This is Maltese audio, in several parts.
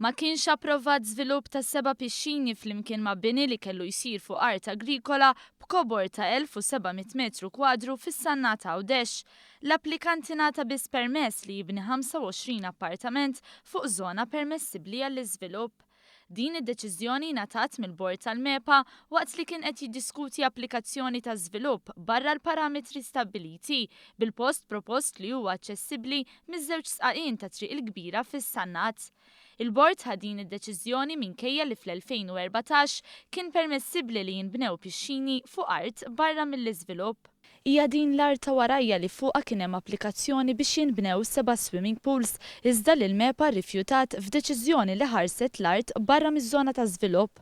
Ma kienx approvat żvilupp ta' seba' pixxini flimkien ma' bini li kellu jsir fuq art agrikola b'kobor ta' 1,700 metru kwadru fis-Sannat Għawdex. L-applikant ingħata biss permess li jibni 25 appartament fuq żona permessibbli għall-iżvilupp. Din id-deċiżjoni ngħatat mill-Bord tal-MEPA waqt li kien qed jiddiskuti applikazzjoni ta' żvilupp barra l-parametri stabbiliti, bil-post propost li huwa aċċessibbli miż-żewġ sqaqien ta' Triq il-Kbira fis-Sannat. Il-Bord ħa din id-deċiżjoni minkejja li fl-2014 kien permessibbli li jinbnew pixxini fuq art barra mill-iżvilupp. Hija din l-art ta' warajja li fuqha kien hemm applikazzjoni biex jinbnew seba' swimming pools iżda li l-MEPA rrifjutat f'deċiżjoni li ħarset l-art barra miż-żona ta' żvilupp.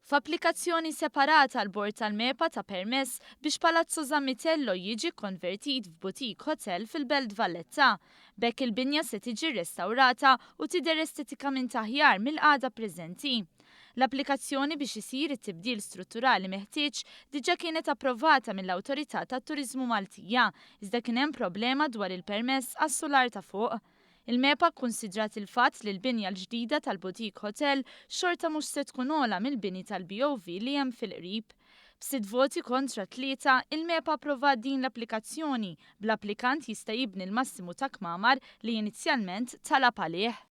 F'applikazzjoni separata l-Bord tal-MEPA ta permess biex Palazzo Zammitello jiġi kkonvertit f'boutique hotel fil-Belt Valletta. B'hekk il-binja se tiġi rrestawrata u tidher estetikament aħjar mill-qagħda preżenti. L-applikazzjoni biex isir it-tibdil strutturali meħtieġ diġà kienet approvata mill-Awtorità tat-Turiżmu Maltija, iżda kien hemm problema dwar il-permess għas-sular ta' fuq. Il-MEPA kkunsidrat il-fatt li l-binja l-ġdida tal-boutique hotel xorta mhux se tkun ogħla mill-bini tal-BOV li hemm fil-qrib. B'sitt voti kontra tlieta, il-MEPA approvat din l-applikazzjoni, bl-applikant jista' jibni l-massimu ta' kmamar li inizjalment talab għalih.